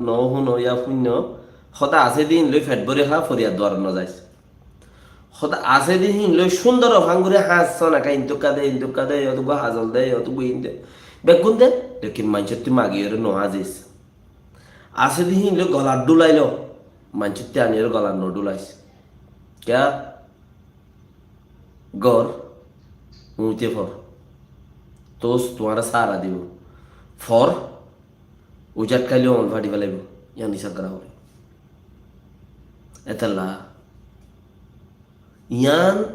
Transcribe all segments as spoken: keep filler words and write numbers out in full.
no húno, ya fúinno. Hotá asé de híin loi fet bóri há, foriyad duarot no zais. Hotá asé de híin loi cúndor fanguri hás, sóna ká intukka de, intukka de, yotugua hazol de, yotugua in de. Beggún de, lekin maincótti magiyóre no házis. Asé de híin loi golat dhulailo, maincótti aniyóre golat no dhulais. Kiyá? Gór, uñte for. Tos tuáñra sára dibo. For, Ujat kaile on fadi félaibo, yián isab gora foribo. Etolla yián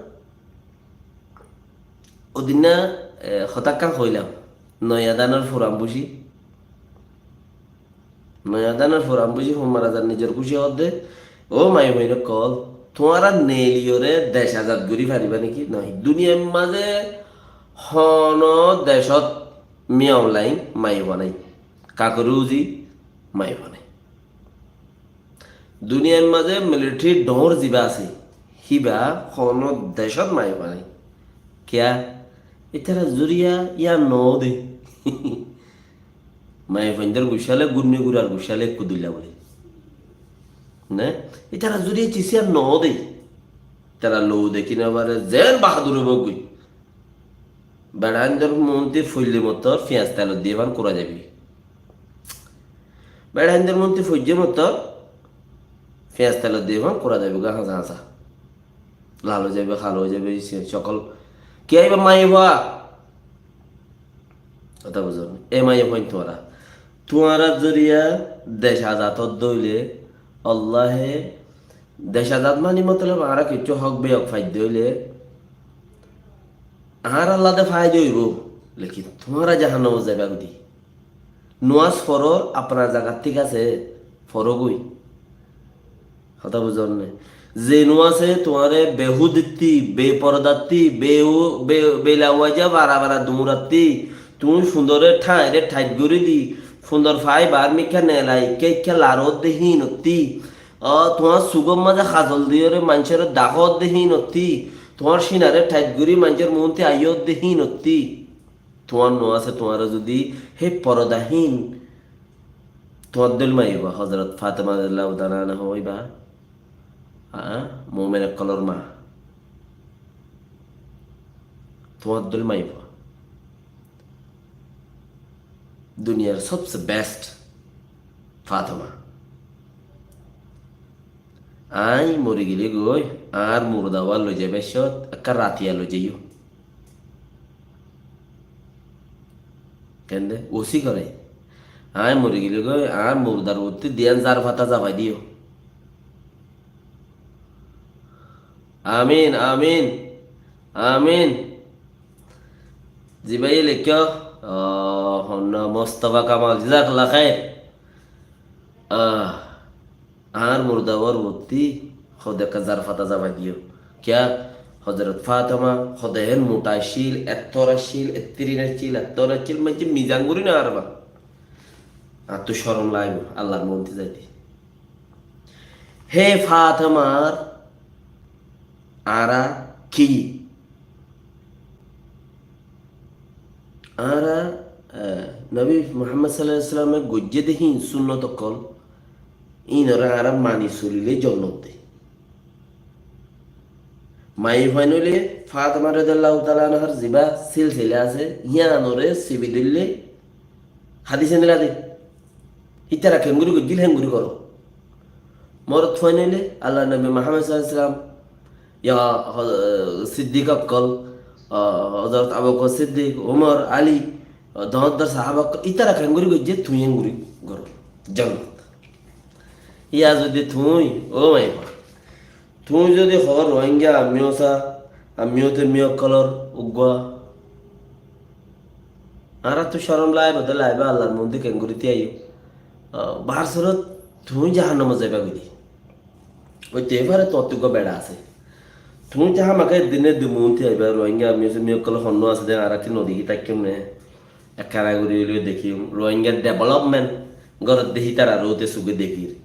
odinna, e, hotá ekkán hoilam, noya danor furan buzi, noya danor furan buzi, fun mara zar nizor kuci hoódde, ó maiyafuain ókkol, tuáñra neeliyóre dec azad gorí faribá néki? Nái. Duniyair mazé hono decót miya online maiyafua nái. Kakoré uzi maiyafua nái. Duniyair mazé militari dhoóñr zibá asé, híba hono decót maiyafua nái. Kiyá? Ítara zuriya yián noó de. Maiyafuaindor guccále, gunni gurar guccále ekku dilla buli. Ne? Ítara zuriya cis yián noó de. Ítara lou dekí no fare, zen bahadur óibo goi. Beçaindor muúnti foille mottor fiyañs telot diye fán kura zaibi. Beçaindor muúnti foille mottor fiyañs telot diye fán kura zaibi goi, hañsa hañsa. Lal ói zaibi, kalo ói zaibi, se sokol. Kiyá iba maiyafua? Hotá buzón? E maiyafuain tuáñra. Tuáñrar zoriya dec azad ódde óile, Allahe dec azad mani motolob añára kiccú hók beyók faidde óile, añárar lade faida óibo, lekin tuáñra jahannamot zaiba goi de. Nomaz foror, apnar zagat thík asé, forogói. Hotá buzón né? Ze nomase tuáñre behudittí, bepordatti, be-, be-, belawaja bara bara duñrattí, tuñí fundore tháñre thait gorí di, fundor fai bar mikká nelai, ikká ikká laródde híinottí, ó, tuáñr sugór mazé hazol diyóre maincóre dahódde híinottí, tuáñr cínare thait gorí maincór muúnti aiyódde híinottí. Tuáñr nomase tuáñre zudi hé porodahin, tuáñr dóil maiyafua, Hozorot Fatema radiyallahu taala anha óiba, a, mumin ókkolor ma. Tuáñr dóil maiyafua. Duniyar sobse best Fatema. Aññí mori gile goi, añár murda uwar loi zaiba cót, ekká ratiya loi zaiyó. Kende? Wosi gore. Aññí mori gile goi, añár murdar uottí diyan zar fata zafai diyo. Amin, amin, amin. Zibáye leikko, ah, honna Mustafa Kamal, jazakallah khair. Ah, añár murda uwar uottí hoó de ekká zar fata zafai diyo. Kiyá? Hozorot Fatema, hoó de hén muta accíl, ettór accíl, ettirin accíl, ettór accíl, maincé mizan gorí no faribá. Añáttu corom laibo, Allar muúnti zaite. Hé Fatemar añára ki? Añára, eh, Nobi Muhammad sallallahu alaihi wasallame goijjé de híin sunnot ókkol, híinore añára mani solile jonnot de. Maiyafuain óile Fatema radiyallahu taala anhar zibá silsila asé, yíanore sibi dóille hadis endilla de. Ítara keéngori goijjíl, héngori goró. Morotfuain óile Allar Nobi Muhammad sallallahu alaihi wasallam, ya, ho-, Siddik ókkol, ah, Hozorot Abu Bakor Siddik, Umar, Ali, ah, doñr doñr sahaba ókkol, ítara keéngori goijjé, tuñí héngori goró. Jonnot. Yá zodi tuñí, ó maiyafua, tuñí zodi hoó Rohingya, ammiyó sa, ammiyó te miyó ókkolor uggúa. Añárattu corom laibo de laibo, Allar muúnti keéngori tíaiyo. Ah, bar surot tuñí jahannamot zaiba goi de. Óite fare tuáñttu uggúa beça asé. Tuñí te hámaka eddin eddin muúnti aiba, Rohingya ammiyó sa miyó ókkol honnúa asé de, añára ki no dekí táikkam né? Ekkán agori óileyo dekíyum. Rohingya development gorédde hítararé óte suge dekír.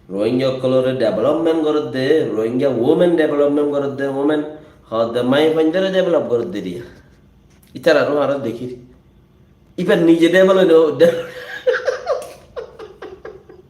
Rohingya ókkolore development gorédde, Rohingya women development gorédde, women hoódde maiyafuaindóre develop gorédde diya. Ítararé añára dekír. Íba nize develop no, de-,